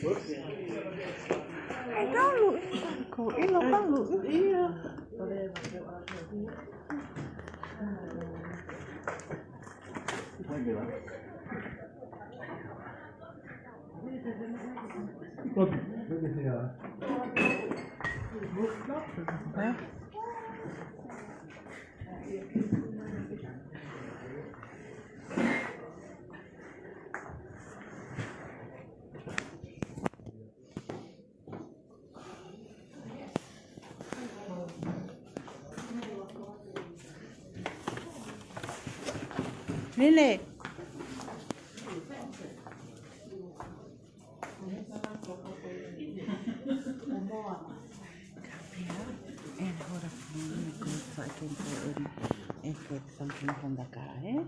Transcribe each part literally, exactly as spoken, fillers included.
Ē, kau luʻi, kau ʻilo, kau luʻi. Nene. Kapea, and hold up, I'm gonna go so I can go in and get something from the car, eh?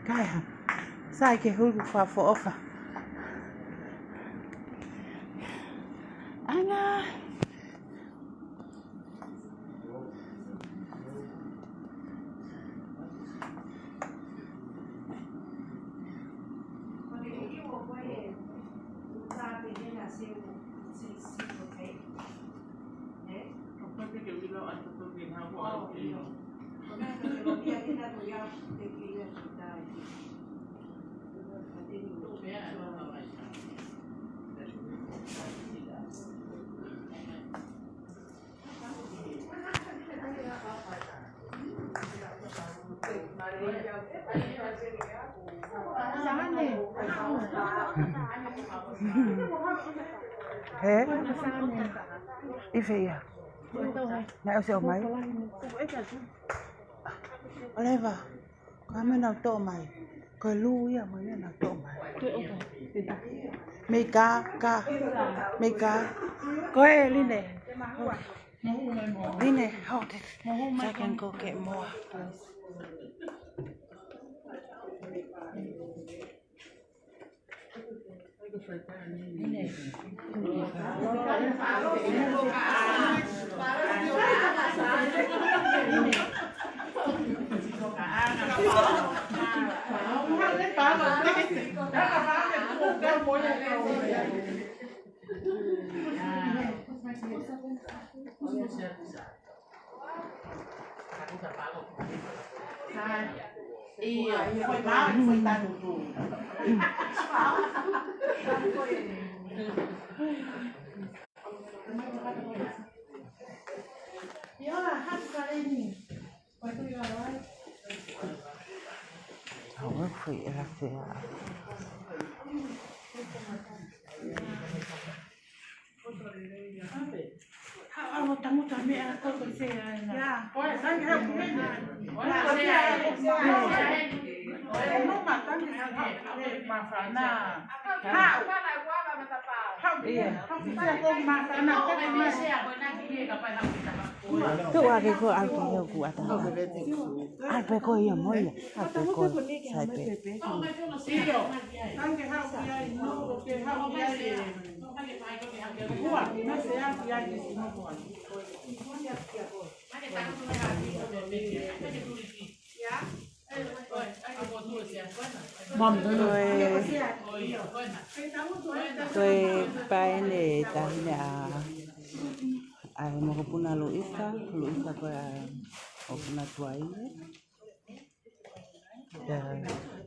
Kaiha. Sai ke hulu fa fo ofa. Ana. He? ʻI fē ia? Naʻe ʻosi ʻomai? ʻOleva. Ko e meʻa naʻa ku toʻo mai. Ko e lū ia mo e meʻa naʻa ku toʻo mai. Mei ka, ka. Mei ka. Ko e Line. Line, hold it. So I can go get more. ʻIo, ko e mau, ko e tanu tu. ʻIo, la, hatu kaleni. Aua, fai ʻe la fea. Tuʻu hake ko ʻalu ki he ʻoku ʻata. ʻAlu pē ko ia mo ia. ʻAlu pē ko ia. Sai pē. Ko e, ko e paene taʻahine ʻa, ʻa e mokopuna Luisa, Luisa ko e ʻa e mokopuna Tuaine. Ia,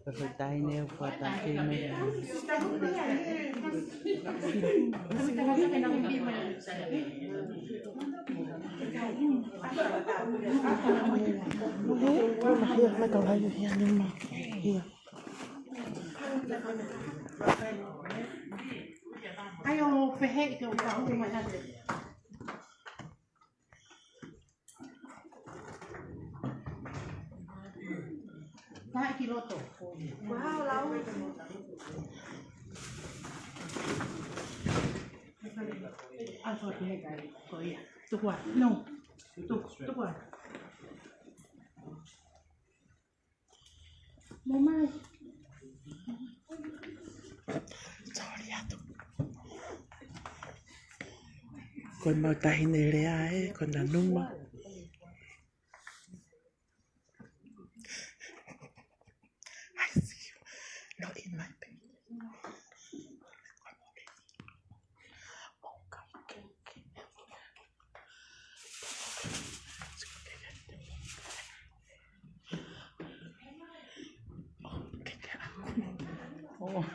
ko e taʻahine ʻoku fakatatau ki he meʻa. ʻAi ʻo pehē ke u ka uke mai ʻa e. Naʻe ki loto. Wow, lau. ʻAlu atu he kai, ko ia. Tuku ā, no. Tuku, tuku ā. Mo mai. Sorry atu. Ko e mau taʻahine lea ē, ko e nanuma. I see you. Not in my bed. Oh.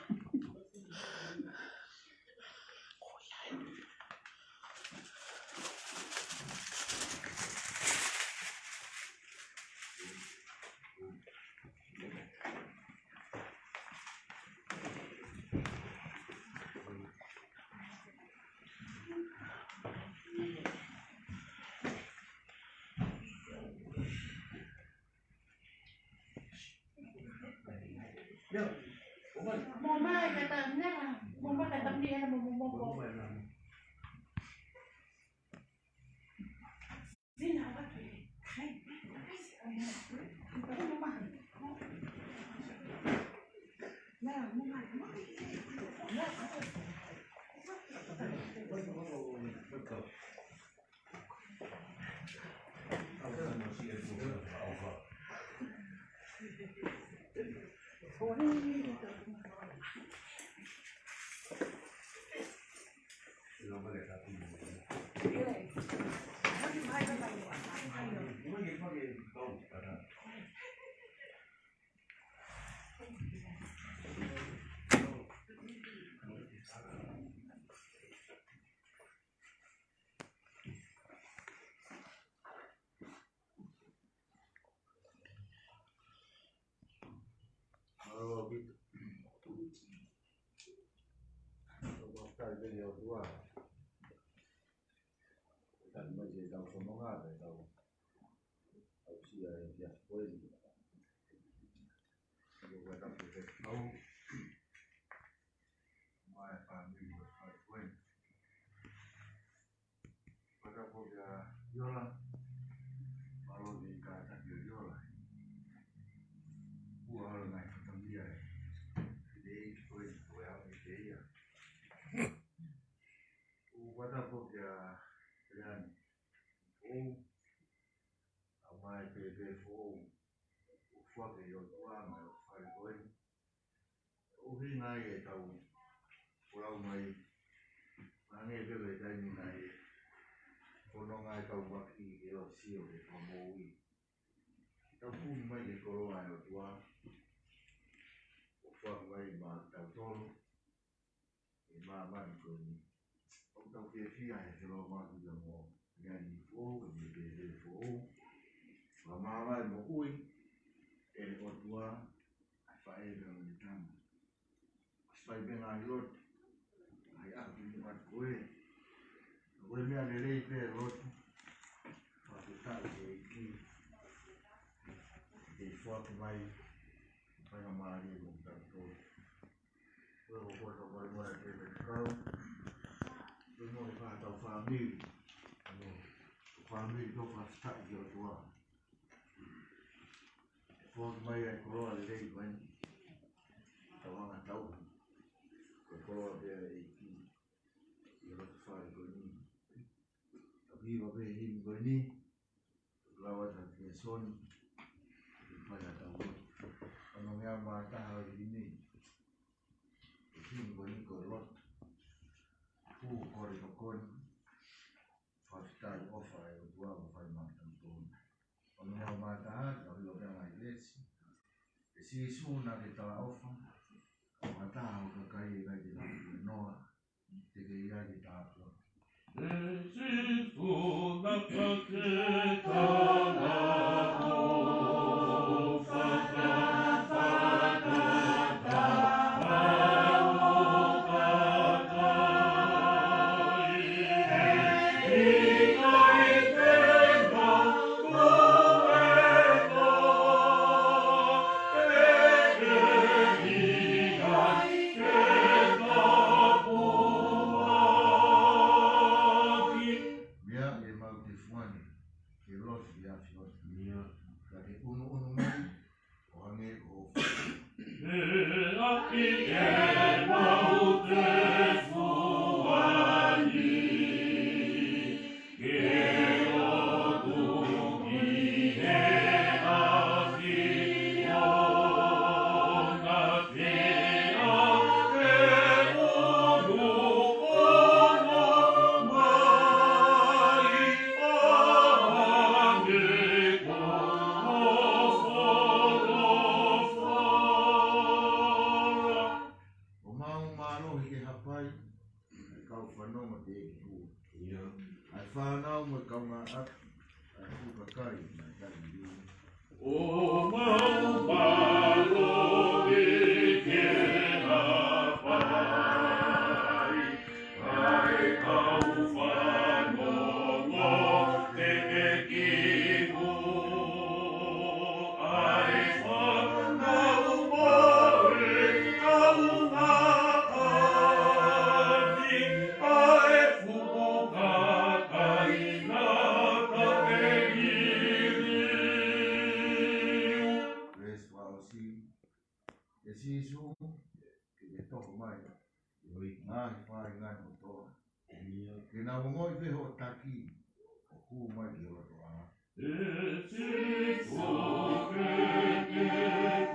Fakatapu kia Iola, mālō e kātaki ʻo Iola. Kuo ʻalu nai fakamia e, e ʻeiki ko eni ko e au ʻi he ia. ʻOku fakatapu kia Leani, ʻo, ʻa mai pēpē foʻou, ʻo fuake ʻi ʻOtua mo e fale ko eni. ʻUhinga ai ʻetau folau mai, hangē pē ko e taimi naʻe, ko Fononga ʻa e kau maki ʻi he ʻosi ʻo e fakamoʻui. Tau kumi mai ki he koloa ʻa e ʻOtua. ʻOku foaki mai maʻatautolu ʻi māmani ko eni. ʻOku tau fiefia he felōmaki ia mo e niʻihi foʻou, ʻa e niʻihi pēpē foʻou. Fakamāvae moʻui ʻe he ʻOtua ʻa e faʻē mo e tama. ʻOsi fai pē ngaahi lotu. ʻAi ʻaku ki muʻa ko ē. Ko e meʻa lelei pē lotu. Fakafetaʻi ki he ʻEiki. Ke foaki mai faingamālie mo kitautolu. Ko e hoko atu ko e moe ke me kau. Ko e moe fa tau fāmili. Ano, fāmili tau fakafetaʻi ki he ʻOtua. Foaki mai ʻa e koloa lelei mai. Tau anga tau. Ko e koloa pē ʻa e ʻEiki. ʻI he loto fale ko eni. Tau hiva pē himi ko eni. Lau atu kia Soni. Ke fai ʻetau lotu. Ono ngeau mā taha ʻo e himi. ʻE himi ko eni ko e lotu. Hū kole tokoni. Fakafetaʻi ʻofa ʻa e ʻOtua ʻoku fai maʻatautolu. Ono ngeau mā taha, tau hiva pē ngaahi veesi. ʻE Sīsū naʻa ke talaʻofa, ʻa e taha ʻo e kakai ʻe ʻikai te nau noa, te ke ʻi ai e tāpuaki. ʻE Sīsū naʻa ke talaʻofa, Meʻa ʻe mau te fuani, ke lotu ʻi ʻAfiona. Ka ke ʻunuʻunu mai, ʻo hangē ko hoʻo fai. ʻE ʻAfio, ke mau te fuani, ke lotu ki he ʻAfiona, ke ʻalu ke ʻunuʻunu mai, ʻo hangē ko hoʻo folofola. ʻO mau mālohi ke hapai, ʻa e kau fanongo teʻeki hū. ʻA e fānau mo e kaungāʻapi, ʻa e fuʻu kakai naʻe taʻi liliu. ʻO mau mālohi ke hapai, ʻa e kau fanongo teʻeki hū, ʻa e fānau mo e kaungāʻapi, ʻa e fuʻu kakai naʻe taʻi liliu. Veesi fakaʻosi. ʻE Sīsū, ke ke toho mai ʻi he ngaahi faʻahinga kotoa. Ke nau ongoʻi pē hoʻo taki, ʻo hū mai ki ho loto ʻā. ʻE Sīsū, ke ke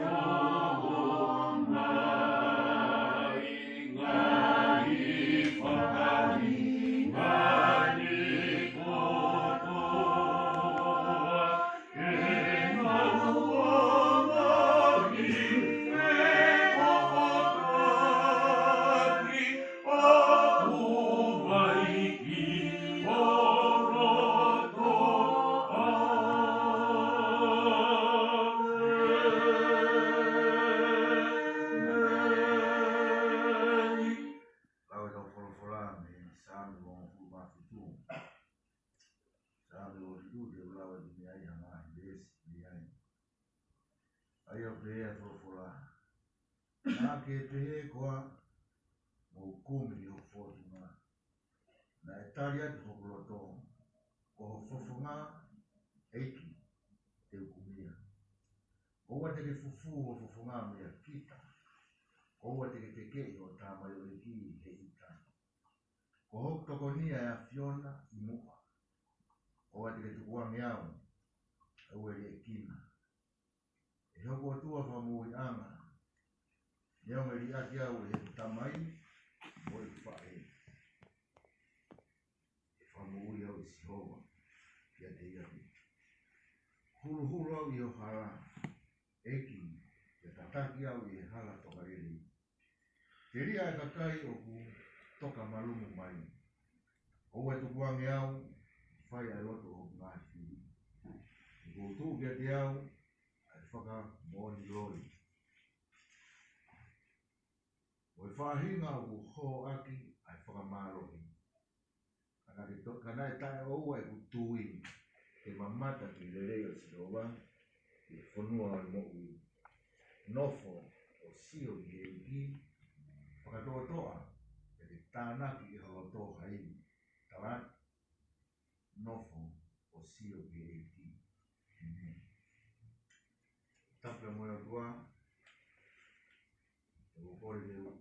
toho mai ngaahi faʻahinga ni kotoa. Lau ʻetau folofola mei he Saame uofulu mā fitu. Saame uofulu mā fitu, te u lau atu mei ai ha ngaahi veesi mei ai. ʻA ia ʻoku pehē ʻa e folofola: Naʻa ke pehē koā, mou kumi ki hoku fōtunga. Naʻe tali atu hoku loto, ko ho fofonga, ʻEiki, te u kumi ia. ʻOua te ke fufū ho fofonga meiate kita. ʻOua te ke tekeʻi hoʻo tamaioʻeiki he ʻita. Ko hoku tokoni ʻa e ʻAfiona ʻi muʻa. ʻOua te ke tukuange au, ʻe ue liʻekina. ʻE hoku ʻOtua fakamoʻuiʻanga, neongo ʻe liʻaki au ʻe heʻeku tamai mo ʻeku faʻē, ʻe fakamoʻui au ʻe Sihova. ʻi ho hala, ʻEiki, pea tataki au ʻi he hala tokalelei. Telia e kakai ʻoku toka malumu mai. ʻOua ʻe tukuange au, fai ʻa e loto ʻo hoku ngaahi fili. He kuo tuʻu kiate au ʻa e fakamoʻoni loi, mo e faʻahinga ʻoku hohoʻaki ʻa e fakamālohi. Ka naʻe to-, ka naʻe taʻeʻoua ʻeku tui ke mamata ki he lelei ʻo Sihova ʻi he fonua ʻo e moʻui. Nofo ʻo sio ki he ʻEiki fakatoʻotoʻa, pea ke tānaki ʻe ho loto ha ivi. Tala atu, nofo ʻo sio ki he ʻEiki. ʻĒmeni. Tapu mo e ʻOtua, ʻoku ou kole ke u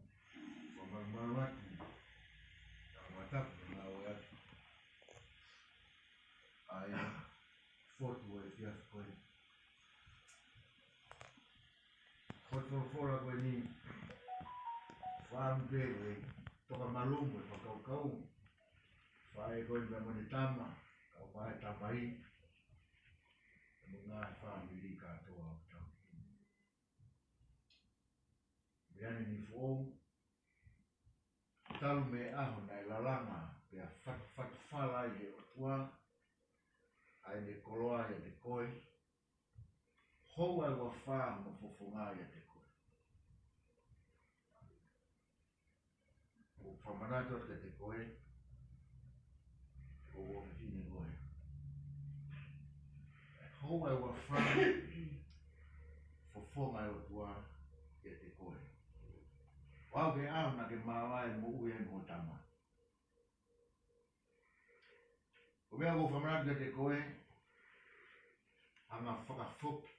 fakamalumalu atu, ka mataku na o atu. ʻA e fotu ʻo e efiafi ko eni. Fotu folofola ko eni, fāmili ko e toka malumu e fakakaukau. Faʻē ko eni mo ʻene tama, kau mai tamai, mo e ngaahi fāmili kātoa ʻo tau. Meʻa ni ni foʻou, talu mei he ʻaho naʻe lalanga pea fat-, fatufala ai ʻe he ʻOtua ʻa ʻene koloa ʻiate koe, houa ʻe uafā hono fofonga ʻiate koe. ʻOku ou fakamanatu atu kiate koe, ko ho fefine koe. Houa ʻe uafā fofonga ʻa e ʻOtua ʻiate koe. ʻO aʻu ki he ʻaho naʻa ke mavae moʻui ai mo ho tama. Ko e meʻa ʻoku ou fakamanatu kiate koe, hanga ʻo fakafoki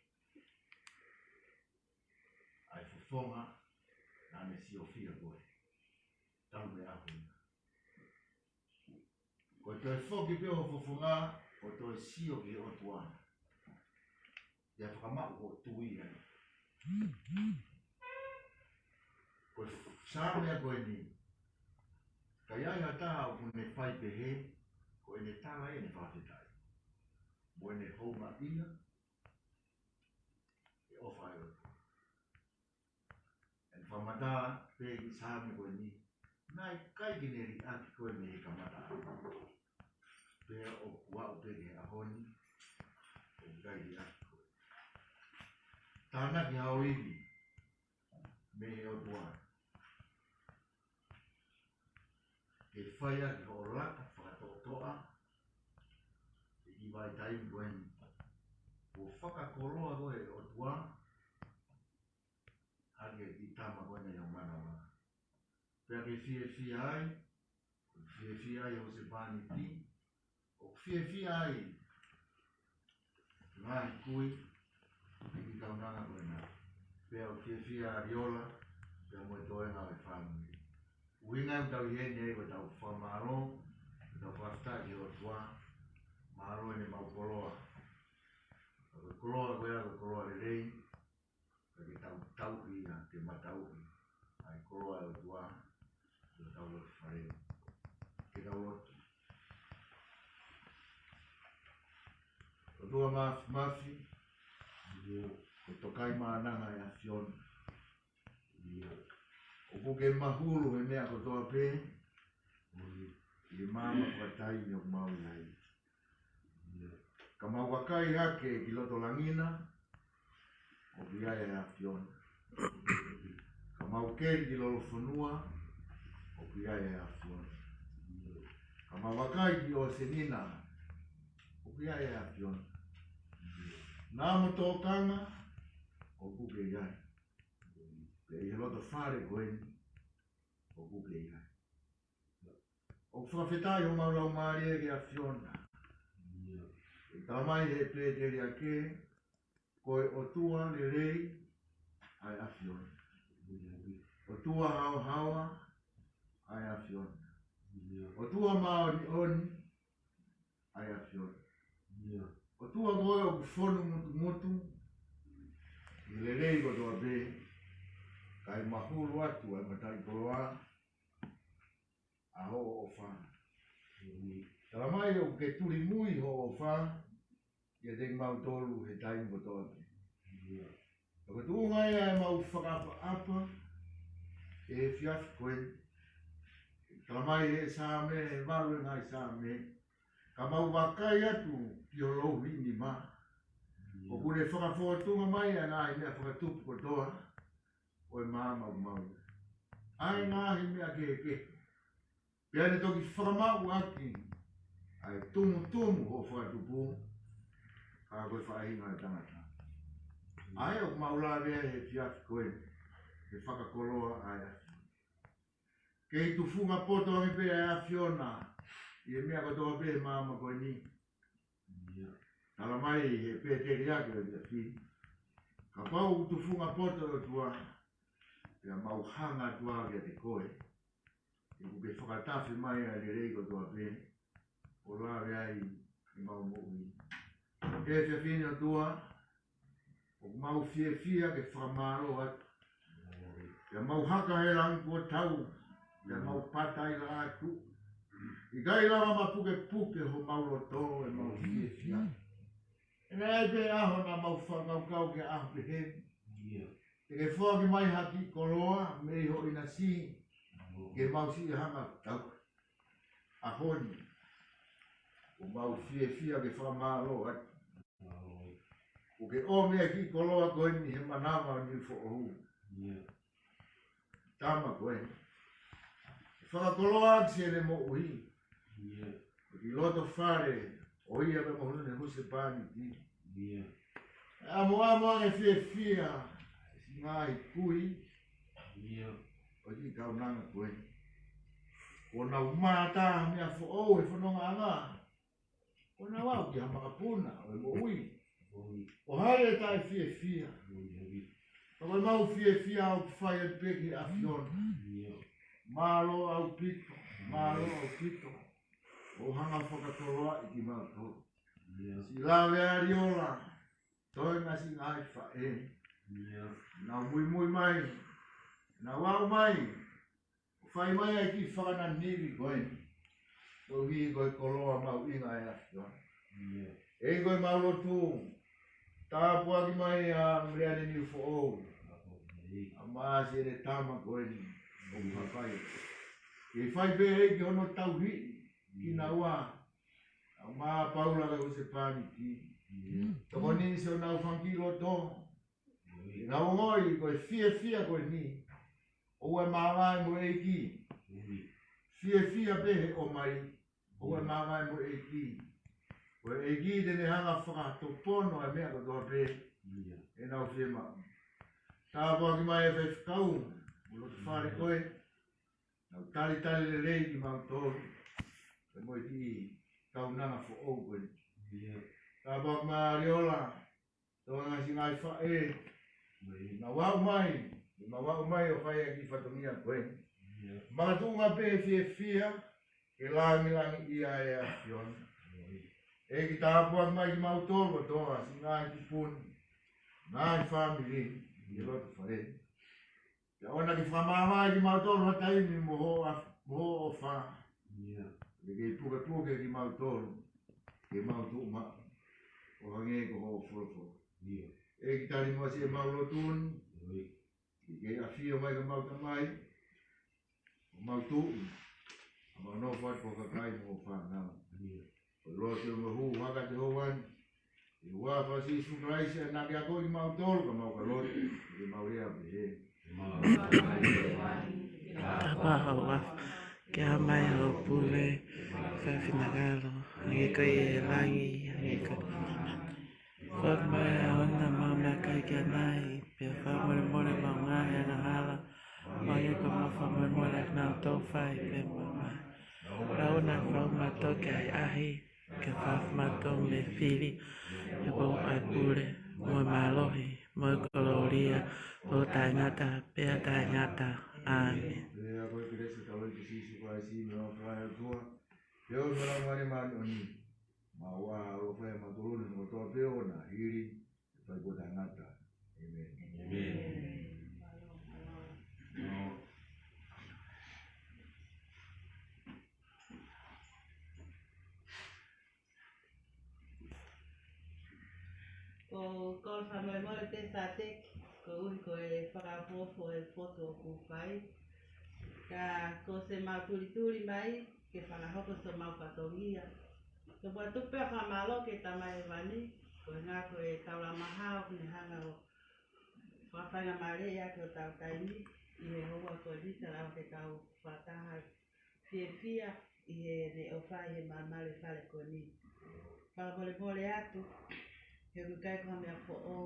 ʻa e fofonga naʻa ne siofia koe talu mei he ʻaho ni. Ko e toe foki pē ho fofonga ʻo toe sio ki he ʻOtua, pea fakamaʻu hoʻo tui ai. Ko e Saame ko eni, ka ʻi ai ha taha ʻoku ne fai pehē, ko ʻene tala ʻene fakafetaʻi mo ʻene houngaʻia e ʻofa ʻa e ʻOtua. ʻE fakamatala pē ʻe he Saame ko eni, naʻe ʻikai ke ne liʻaki koe mei he kamataʻanga, pea ʻoku aʻu pē ki he ʻaho ni, ʻoku ʻikai liʻaki koe. Tānaki hao ivi mei he ʻOtua, ke fai ʻaki hoʻo laka fakatoʻotoʻa ʻi he vahaʻa taimi ko eni. Kuo fakakoloa koe ʻe he ʻOtua ʻaki e kiʻi tama ko eni ʻi ho manava. Pea ke fiefia ai, fiefia ai ho husepāniti, ʻoku fiefia ai ngaahi kui, ʻi he kaunanga ko ena. Pea ʻoku fiefia ʻa Liola, pea mo e toenga ʻo e fāmili. ʻUhinga ʻoku tau ʻi heni ai ko ʻetau fakamālō, ʻetau fakafetaʻi ki he ʻOtua, mālō ʻene maʻu koloa. Ko e koloa ko ia ko e koloa lelei, ka ke tau, tauhi ia, ke matauhi ʻa e koloa ʻa e ʻOtua ʻi hotau loto fale. Ke tau lotu. ʻOtua Māfimafi, ko e Tokaimaʻananga ʻa e ʻAfiona. ʻOku ke mahulu he meʻa kotoa pē ʻi he māmani fakataimi ʻoku mau ʻi ai. Ka mau vakai hake ki loto langi na, ʻoku ʻi ai ʻa e ʻAfiona. Ka mau keli ki lolofonua, ʻoku ʻi ai ʻa e ʻAfiona. Ka mau vakai ki ʻōseni na, ʻoku ʻi ai ʻa e ʻAfiona. Nā mo tōkanga, ʻoku ke ʻi ai. Pea ʻi he loto fale ko eni, ʻoku ke ʻi ai. ʻOku fakafetaʻi homau laumālie ki he ʻAfiona. ʻE talamai ʻe he pēteliake, ko e ʻOtua lelei ʻa e ʻAfiona. ʻOtua haohaoa ʻa e ʻAfiona. ʻOtua māʻoniʻoni ʻa e ʻAfiona. ʻOtua ko e ʻoku fonu mutumutu ʻi he lelei kotoa pē, kae mahulu atu ʻa e mataʻikoloa ʻa hoʻo ʻofa. Talamai ʻoku ke tulimui hoʻo ʻofa, kiate kimautolu he taimi kotoa pē. Ka ko e tuʻunga ia ʻemau fakaʻapaʻapa he efiafi ko eni. Talamai ʻe he Saame, ʻe he valu ʻo e ngaahi Saame, ka mau vakai atu ki ho louhiʻi nima, ʻoku ne fakafōtunga mai ʻa e ngaahi meʻa fakatupu kotoa ʻo e maama ʻoku mau ʻi ai. ʻA e ngaahi meʻa kehekehe, pea ne toki fakamaʻu ʻaki ʻa e tumutumu hoʻo fakatupu, ka ko e faʻahinga ʻo e tangata. ʻA ia ʻoku mau lave ai he efiafi ko eni, he fakakoloa ʻa e ʻAfiona. Kei tufunga poto ange pē ʻa e ʻAfiona ʻi he meʻa kotoa pē he maama ko eni. Talamai ʻe he pēteliake ʻo e efiafi, kapau ʻoku tufunga poto e ʻOtua, pea mau hanga atu kiate koe, he ʻoku ke fakatafe mai ʻa e lelei kotoa pē ʻo lave ai ʻemau moʻui. He efiafi ni ʻOtua, ʻoku mau fiefia ke fakamālō atu. Pea mau haka he langi kuo tau, pea mau pata ʻi Laʻā tuʻu. ʻIkai lava mapukepuke homau loto ʻemau fiefia. ʻE ʻi ai pē ʻaho naʻa mau fakakaukau ki he ʻaho pehē ni, te ke foaki mai ha kiʻi koloa mei ho ʻinasi ke mau siʻi hanga ʻo tauhi. ʻAho ni, ʻoku mau fiefia ke fakamālō atu. ʻOku ke ʻomi ʻa e kiʻi koloa ko eni he manava ʻo Niufoʻou. Tama ko eni, fakakoloa ʻaki ʻene moʻui ʻi loto fale ʻo ia pea mo hono husepāniti. ʻAmoʻamo ange fiefia ʻa e ngaahi kui ʻo e kiʻi kaunanga ko eni. Kuo nau mātā ha meʻa foʻou he fonongaʻanga, kuo nau aʻu ki ha makapuna ʻo e moʻui. ʻO hali e taʻefiefia. Ka ko ʻemau fiefia ʻoku fai atu pē ki he ʻAfiona. Mālō ʻaupito, mālō ʻaupito. ʻO hanga fakakoloaʻi kimautolu. Siʻi Lavea Liola, toenga siʻi ngaahi faʻē, nau muimui mai, nau aʻu mai ʻo fai mai ʻa e kiʻi fakananivi ko eni, koeʻuhi ko e koloa mahuʻinga ʻa e ʻAfiona. ʻEiki, ko ʻemau lotu, tāpuaki mai ʻa Meleane Niufoʻou, ʻa Maʻasi, ʻene tama ko eni ʻoku fai. Ke fai pē ʻEiki hono tauhi kinaua, ʻa Mā Paula ko e husepāniti. Tokoni siʻonau fanga kiʻi loto, ke nau ongoʻi ko e fiefia ko eni ʻoku ʻi māmani mo e ʻEiki. Fiefia pē he ʻomai, ʻoku ʻi māmani mo e ʻEiki. Ko e ʻEiki te ne hanga fakatopono ʻa e meʻa kotoa pē ʻenau fiemaʻu. Tāpuaki mai e faifekau mo e loto fale ko ē, nau talitali lelei kimautolu pea mo e kiʻi kaunanga foʻou ko eni. Tāpuaki mai ʻa Liola, toenga siʻi ngaahi faʻē, nau aʻu mai, nau aʻu mai ʻo fai ʻa e kiʻi fatongia ko eni. Makatuʻunga pē fiefia ke langilangiʻia e ʻAfiona. ʻEiki, tāpuaki mai kimautolu kotoa, siʻi ngaahi tipuni, ngaahi fāmili, ʻi loto fale. Pea ʻoua naʻa ke fakamāvae kimautolu ha taimi mo hoʻo ʻaf-, mo hoʻo ʻofa. Ke kei pukepuke kimautolu ke mau tuʻu maʻu ʻo hangē ko hoʻo folofola. ʻEiki, tali muʻa siʻemau lotu ni. Ke kei ʻafio mai ki homau tamai, ʻo mau tuʻu, ʻo mau nofo atu ko e kakai mo e fānau. Ko e lotu mo e hū hake atu he houa ni, ʻi he huafa ʻo Sīsū Kalaisi, ʻa ia naʻa ke akoʻi kimautolu ka mau ka lotu, ke mau lea ʻo pehē: Tapa ho huafa, ke hā mai hoʻo pule, fai ho finangalo, hangē ko ia ʻi he langi, hangē ko ia ʻi māmani. Foaki mai ʻa e ʻaho ni haʻamau meʻakai ki ʻanai, pea fakamolemole ʻemau ngaahi angahala, hangē ko ʻemau fakamolemole ʻa kinautolu ʻoku fai pehē maʻa mautolu. Pea ʻoua naʻa ke fakahaofi kimautolu ki he ʻahiʻahi, ka ke fakahaofi kimautolu mei he fili, he ʻoku ʻoʻou ʻa e pule, mo e mālohi, mo e kolōlia, ʻo taʻengata pea taʻengata. ʻĀmeni. Pea ko e kelesi ʻa hotau ʻEiki ko Sīsū Kalaisi, mo e ʻofa ʻa e ʻOtua, pea mo e Laumālie Māʻoniʻoni, ʻoua ʻe ʻaloʻofa ʻiate kimautolu ni, kotoa pē ʻo na hili, fai ko e taʻengata. ʻĒmeni. ʻĒmeni. Ko e fakamolemole pē Sateki, koeʻuhi ko e fakaʻofoʻofa e fotu ʻoku fai. Ka ko ʻemau tulituli mai, ke fakahoko ʻemau fatongia. Ko e tuku pē ʻa e fakamālō ki he Tamai Hēvani, koeʻuhi ko e taulama hao, ʻoku ne hanga ʻo fakafaingamālieʻi ʻaki hotau taimi, ʻi he houa ko eni, ka lava ke tau fakataha fiefia ʻi heʻene ʻofa ʻi he malumalu ʻo e fale ko eni. Fakamolemole atu, he ʻoku ʻikai ko ha meʻa foʻou,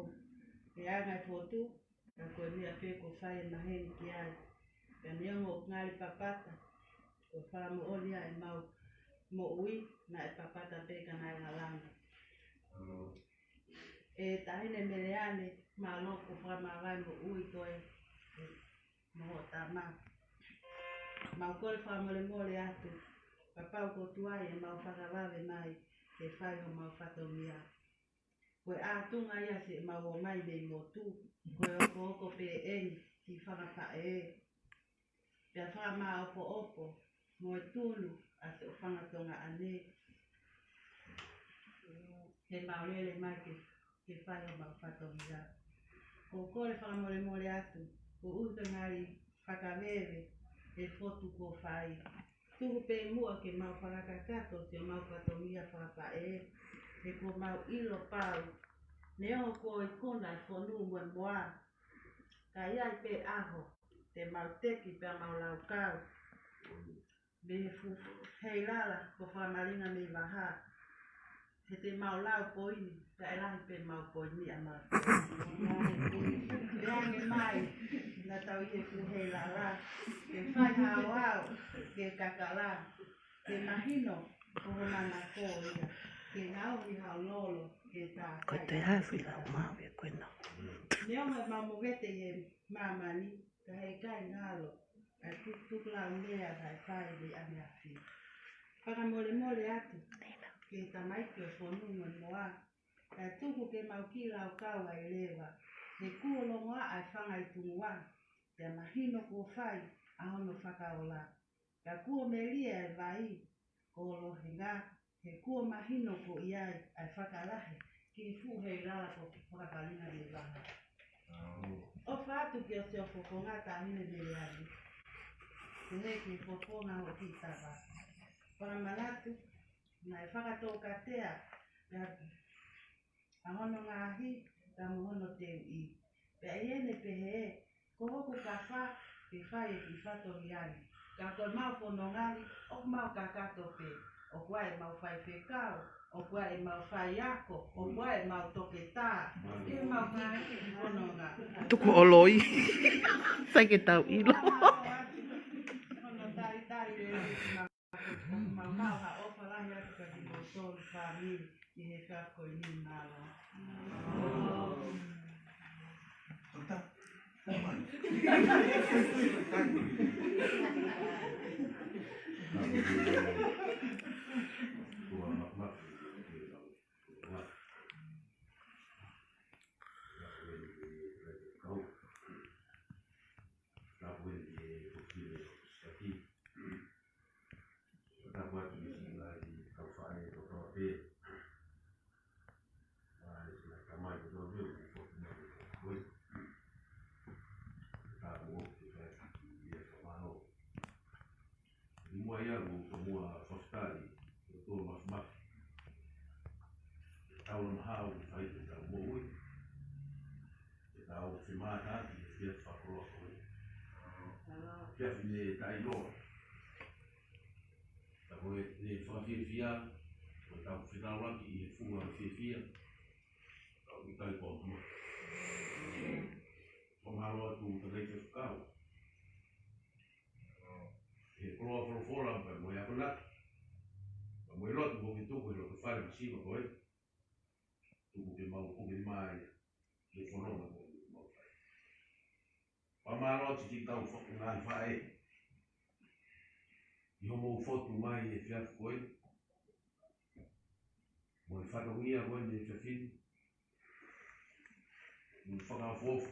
he anga e fotu, ka ko e meʻa pē kuo fai e maheni ki ai. Ka neongo ʻoku ngali papata, ko e fakamoʻoni ia ʻemau moʻui, naʻe papata pē ka naʻe lālanga. ʻE Taʻahine Meleane, mālō hoʻo fakamāvae moʻui koe mo hoʻo tama. Mau kole fakamolemole atu, kapau ko e tuai ʻemau fakavave mai ke fai homau fatongia. Ko e ʻātunga ia siʻemau ō mai mei motu, ko e okooko pē eni ki fanga faʻē. Pea fakamāʻopoʻopo mo e tunu ʻa siʻo fanga Tonga ʻanenai. Ke mau lele mai ke, ke fai homau fatongia. Ko e kole fakamolemole atu, koeʻuhi ko e ngali fakaveve e fotu kuo fai. Tuku pē muʻa ke mau fakakakato siʻemau fatongia fakafaʻē, he kuo mau ʻilo pau. Neongo kuo ikuna e fonu mo e moa, ka ʻe ʻi ai pē ʻaho te mau teki pea mau laukau mei he fuʻu heilala ko Fakamalinga mei Vaha. He te mau lau poini, ka ʻe lahi pē mau poini ʻa mau. Pea ange mai, naʻa tau ʻi he fuʻu heilala, ke fai haohaoa, ke kakala, ke mahino ko ho manako ia, ke ngaohi haʻo lolo, ke tā. Ko e te hafi lau mau e koe na. Neongo ʻemau movete ʻi he māmani, ka heʻikai ngalo ʻa e tukutuku laumea naʻe fai mei ʻaneafi. Fakamolemole atu ki he tamaiki ʻo e fonu mo e moa, kae tuku ke mau kiʻi laukau ai leva, he kuo longoaʻa e fanga ʻi tuʻa, pea mahino kuo fai ʻa hono fakaola. Ka kuo melie e vai ko Lohenga, he kuo mahino ko ia ʻa e fakalahi ki he fuʻu heilala ko Fakamalinga mei Vaha. ʻOfa atu ki ho siʻi fofonga Taʻahine Meleane. Pehē ki he fofonga hoʻo kiʻi tama. Fakamanatu, naʻe fakatoukatea ʻa hono ngaahi, ka mo hono teuʻi. Pea ʻi heʻene pehē, ko hoku kafa ke fai e kiʻi fatongia ni. Ka ko ʻemau fononga ni, ʻoku mau kakato pē. ʻOku ʻi ai ʻemau faifekau, ʻoku ʻi ai ʻemau faiako, ʻoku ʻi ai ʻemau toketā, ʻi heʻemau kiʻi fononga. Tuku ʻoloi. Sai ke tau ʻilo. Hono talitali lelei. Mau maʻu ha ʻofa lahi atu kiate kimoutolu fāmili ʻi he efiafi ko eni, mālō. Tapu atu ki he ngaahi kau faʻē kotoa pē. Ngaahi siʻi tamai kotoa pē, ʻoku foki mai ko ē. Tapu atu ki he faʻē, ʻi he fakamālō. ʻI muʻa ia ʻoku ou tomuʻa fakatali, ʻoku ou mafimafi. Taulama hao ke fai ke tau moʻui. Ke tau femātaaki, ke fia fakakoloa ko ē. Ke fia fine taʻiloa. Ka ko e, ne fakafiefia, ko e tau fetaulaki ʻi he funga fiefia. Ka ʻoku ʻikai ko e hama. Fakamālō atu ki he tangataʻeiki faifekau. He koloa folofola, pea mo e akonaki. Pea mo e lotu, mo e tuku, he loto fale masiva ko ē. Tuku ke mau, tuku ke mai, ke fononga mo, mo fai. Fakamālō atu ki he kau faʻē, ngaahi faʻē. ʻI hoʻomou fotu mai he efiafi ko ē. Mo e fatongia ko ē he efiafi ni. Mo e fakaʻofoʻofa.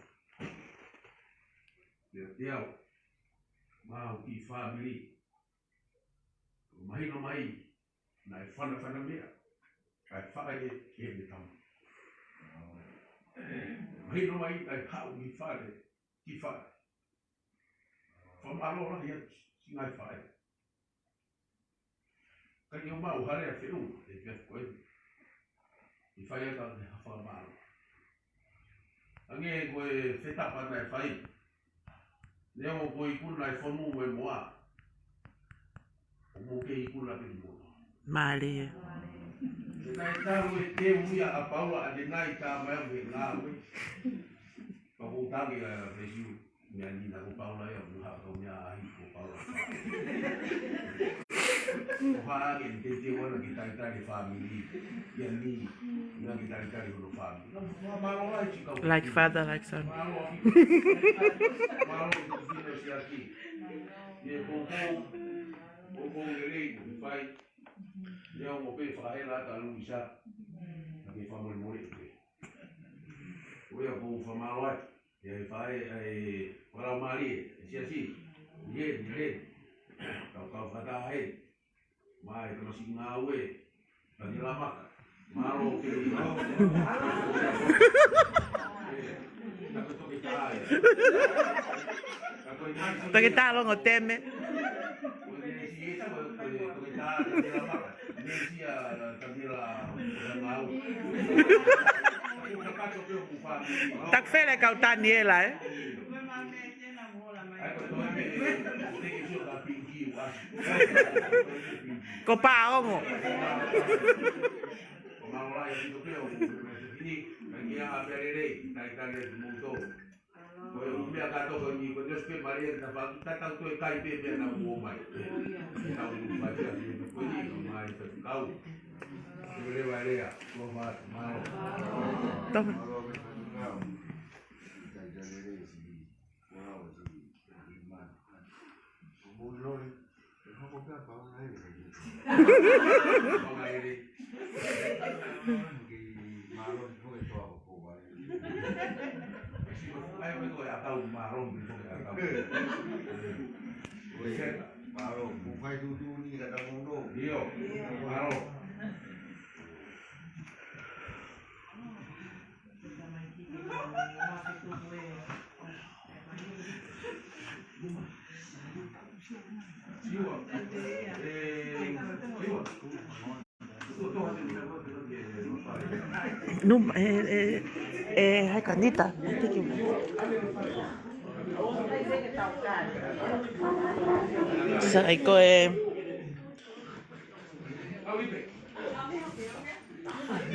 Pea, pea, mo e kiʻi fāmili. Mahino mai, naʻe fanafana meʻa. Kae faʻa ʻi he, ʻi he tama. Mahino mai ʻa e haʻu ʻi fale ki fale. Fakamālō lahi atu siʻi ngaahi faʻē. Ka ʻi hoʻomou hale ʻa feʻunga, ʻe pehē ko e, ʻi fai ʻa e fakamālō. Hangē ko e fetapa naʻe fai. Neongo ko e ikuna ʻa e fonu mo e moa, ʻoku mou kei ikuna pē ki mou. Mālie. He naʻe talu e teu ia ʻa Paula ʻanenai, tā mai au he ngāue. Ka ʻoku ou tangi ʻa Pesiu, meʻa ni naʻa ko Paula ia, mo ha kau meʻa ai ko Paula. Ko ha ake ni te te wana ke talitali fāmili. Ia ni, na ke talitali hono fāmili. Like father, like son. Mālō ʻaupito. Mālō ʻaupito siʻaki. Ia kou kou, kou kou lelei, kou fai. Ia mo pē fakahela ʻa Luisa. Na ke fakamolemole pē. Ko ia kou fakamālō atu. ʻE fai, ʻe fakalaumālie, ʻe siasi. Ie, ie. Kau kau fakataha he. Mai, kama siʻi ngāue. Tangila Maka. Mālō ke. Ē, na ko toke tā e. Toke tā Longoteme. Ko e siʻi tā, ko e, ko e toke tā Tangila Maka. Takufele kau Taniela, ē? Ko Paongo. Ko e ʻuhinga kātoa ko eni, ko e newspaper ʻa e tafa, tatau toe kai pē pea na uo mai. Tau mai pea ni ko eni, ko mai te kau. Te leva lea, ko ma, mālō. Tau. Mālō, mālō. Ko e hoko pē ʻa Paula ē. Paula ē. Ke mālō ni ko e toa ko Paula ē. Ai, ko e ʻakau mālō ni ko e ʻakau. Ko e mālō, ko fai tuʻutuʻuni ka ta mou nō. ʻIo, mālō. Numa, ē, ē, ē, hai ka Nita. Sai ko e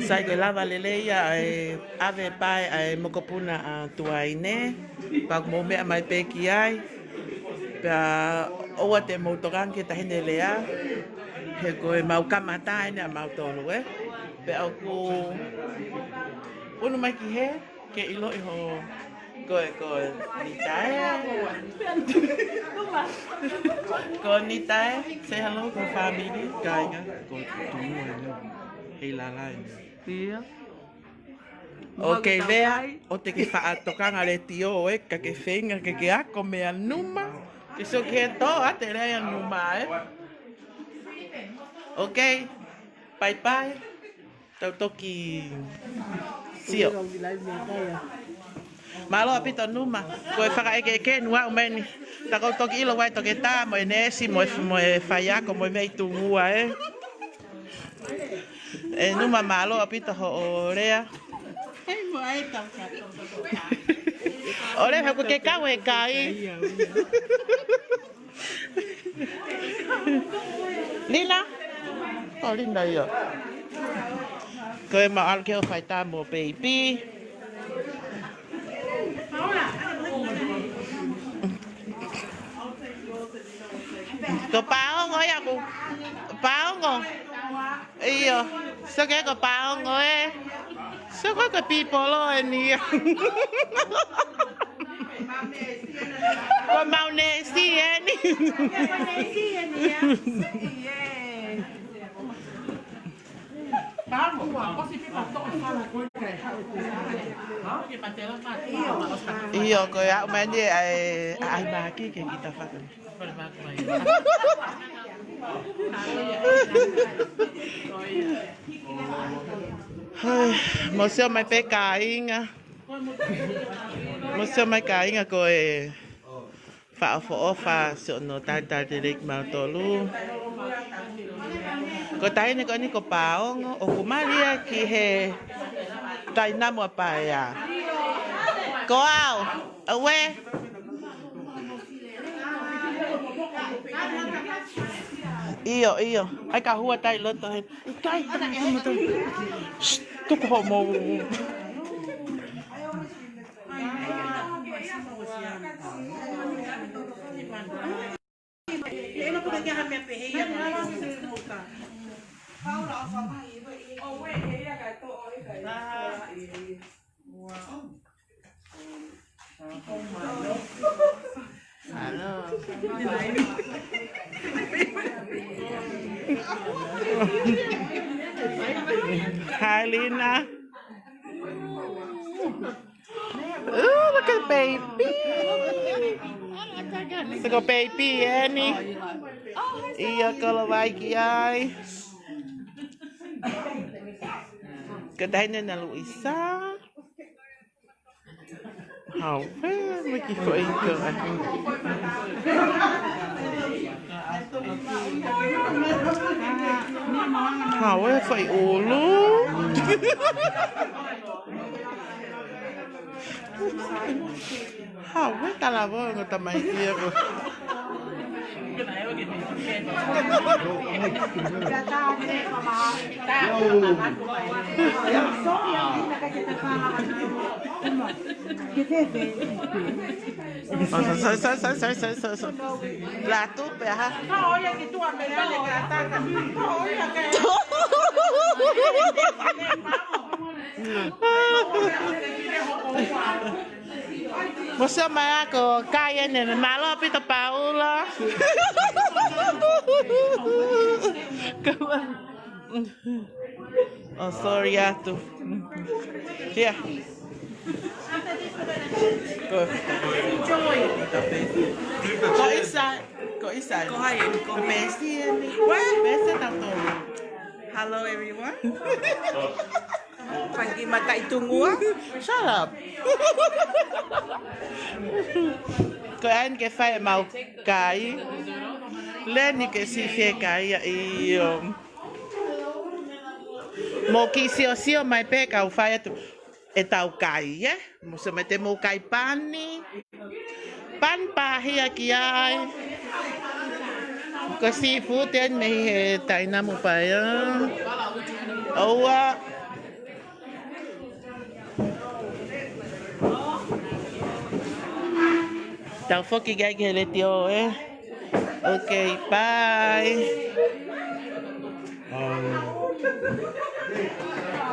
Sai ko e lava lelei ia ʻa e ʻave pae ʻa e mokopuna ʻa Tuaine. Pea ʻoku mou meʻa mai pē ki ai. Pea ʻoua te mou tokanga ki he taʻahine lea. He ko e mau kamata eni ʻa mautolu, ē. Pea ʻoku unu mai ki he Ke ʻiloʻi ho, ko e, ko e Nita ē. Ko Nita ē, say hello ko e family, kāinga, ko Tumu ē, hei lala ē. ʻIo. Ok, Vea, ʻoua te ke faʻa tokanga letiō ē, ka ke feinga ke ke ako meia Numa. Ke sio ki he tō, ʻa te lea ia Numa ē. Ok, bye bye. Tau toki sio. Mālō ʻaupito Numa. Ko e fakaʻekeʻeke ʻeni ʻoku aʻu mai eni. Ta kou toki ʻilo ʻoku ʻi ai e toketā mo e neesi mo e, mo e faiako mo e meʻa ʻi Tungua ē. ʻE Numa mālō ʻaupito hoʻo lea. ʻO lea he ʻoku ke kau he kai. Lina? Ko Lina ia. Ko e mau ʻalu ke ʻo fai tā mo baby. Ko Paongo ia ko Paongo. ʻIo, sio ki he ko Paongo ē. Sio ko e ko e pipolo eni ia. Ko e mau neesi eni. ʻIo, ko e aʻu mai eni ʻa e, ʻa e ʻaimahaki ke kita faka. Hai, mou sio mai pē kāinga. Mou sio mai kāinga ko e fakaʻofoʻofa siʻono talitali lelei kimautolu. Ko e taʻahine ko eni ko Paongo, ʻoku mali ia ki he Tainamu ʻa Paea. Ko au, ʻauē. ʻIo, ʻio. ʻAi ka hua tai loto he. ʻIkai, tama, tama, tama. Shh, tuku hoʻomou. Hi, Lina. Ooh, look at baby. Sio ko baby eni. ʻIo, kolo vai ki ai. Ko e taʻahine ʻa Luisa. Hau, ē, me ki foʻi ko. Hau, ē, foʻi ʻulu. Hau, ē, talavou ʻo e tamaiki ia ko. Oh, sorry, sorry, sorry, sorry, sorry. Latu pē ha. Mou sio mai ā ko Kai eni, mālō ʻaupito Paula. Oh, sorry atu. Here. Ko, ko Isa, ko Isa. Ko hai eni, ko Pesi eni. Pesi tautolu. Hello, everyone. Fanga kiʻi mataʻi tungua. Shut up. Ko e ʻai ke fai ʻemau kai. Leni ke si fie kai ia ʻio. Mou kiʻi siosio mai pē kau fai atu ʻetau kai, ē? Mou sio mai te mou kai pani. Pani pāhia ki ai. Ko e seafood eni mei he Tainamu Paea. ʻOua. Tau foki ki ai ki he letiō, ē? Okay, bye. Um,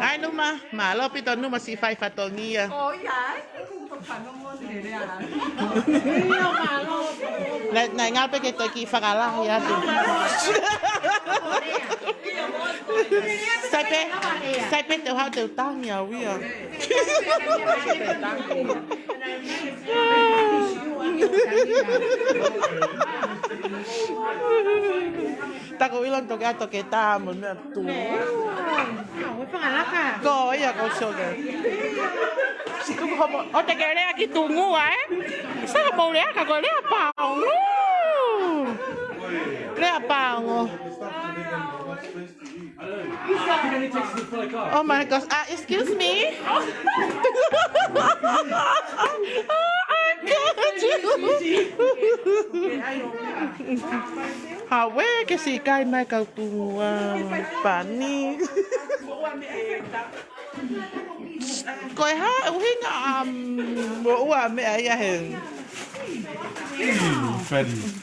ʻai Numa, mālō ʻaupito Numa siʻi fai fatongia. Oh, ia, ē? Naʻe, naʻe ngalo pē ke toe kiʻi fakalahi atu. Sai pē, sai pē te u haʻu te u tangi au ia. Taku ʻilo toke atu ke tā mo meʻa tu. Ko ia ko soke. Tuku homo, ʻo te ke lea ki tungua, ē? Saka mou lea ka ko lea Paongo. Lea Paongo. Oh my gosh. Uh, excuse me. Oh, I got you. Hau ē ke siʻi kai mai kau tungua pani. Ko e hā ʻuhinga, um, ʻoua meʻa ia he. Freddie.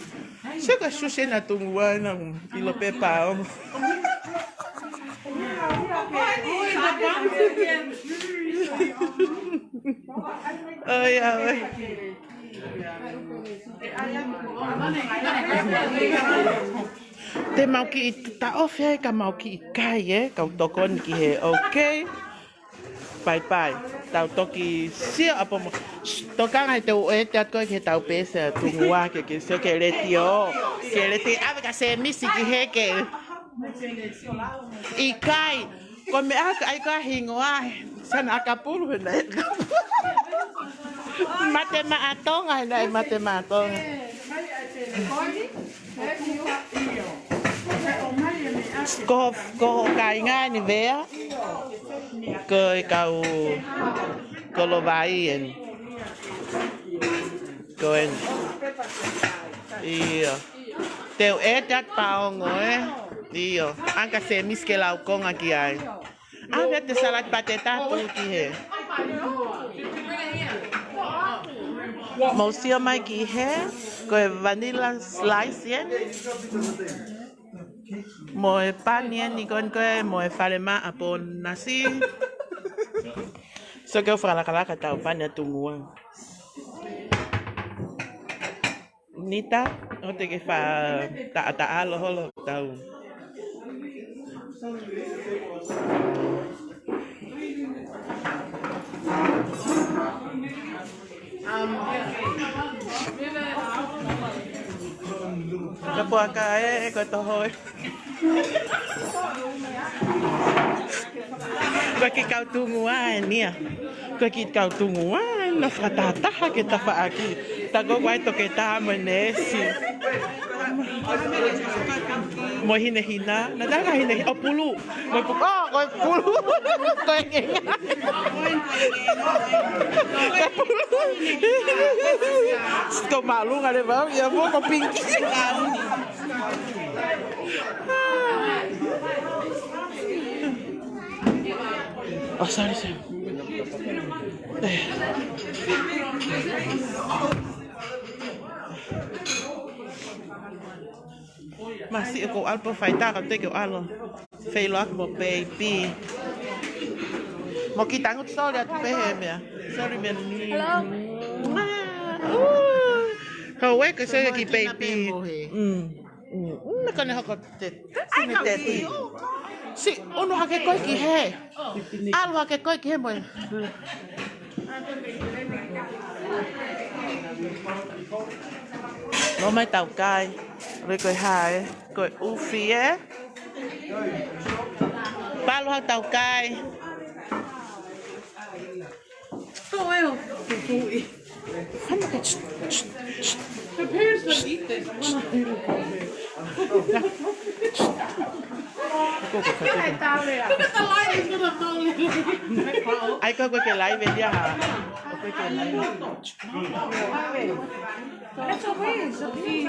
Sio ka sushi na tungua na ʻilo pē Paongo. ʻOi, ʻa, ʻoi. Te mau kiʻi taʻofi ai ka mau kiʻi kai, ē, kau tokoni ki he, okay. Bye bye. Tau toki sio ʻapo mo. Tokanga ʻi te u ʻoatu koe ki he tau pēsi ʻa tungua ke ke sio ki he letiō. Ki he letiō ʻave ka se misi ki he ke. ʻIkai. Ko e meʻa ko ē ʻai ko ā hingoa, ē. Sana ʻakapulu he naʻe. Mate maʻa Tonga, he naʻe mate maʻa Tonga. Ko, ko kāinga ni Vea. Ko e kau Kolovai eni. Ko eni. ʻIo. Te u ʻai atu paongo, ē? ʻIo. ʻAnga se misi ke lau konga ki ai. ʻAve atu e salati pāteta atu ki hē. Mou sio mai ki hē, ko e vanilla slice eni. Mo e pani eni ko eni ko ē, mo e fale maʻa ponasi. So ke u fakalakalaka ʻetau pani ʻa Tungua. Nita, ʻoua te ke fa taʻataʻalo holo tau. Ka puaka ē, ko e toho ē. Ko e kiʻi kau Tungua eni ia. Ko e kiʻi kau Tungua eni, naʻa fakatahataha ki he tafaʻaki. Tā ko ē ʻoku ʻi ai e toketā mo e neesi. Mo e hinehina. Naʻa tau ka hinehina. ʻO pulu. Mo e pu-, oh, ko e pulu. Ko e ngenga. Ko e pulu. Sito malunga le vau, ia mo ko pinki. Oh, sorry, sorry. Masiʻi ʻoku ou ʻalu pē ʻo fai tā ka te ke ʻalu. Feiloaki mo baby. Mo ki tangut, sorry atu pē he meʻa. Sorry, meʻa ni. Hello. Mwah. Ooh. Hou e ke sio ki baby. Mm. Mm. Mm, na kane hoko te. Ai, sini ka te ti. Si, ʻunu hake koe ki hē. ʻAlu hake koe ki hē mo e. Lo mai tau kai. Re ko e hā ē. Ko e ʻufi ē. Palu hau tau kai. Ko e ʻo tutuʻi. Hana ka ch-, ch-, ch-. The parents don't eat this. I'm gonna eat it. Look at the light, it's gonna fall in. ʻAi ko ē ke laive ia hā. Ko ē ke laive. That's a waste of tea.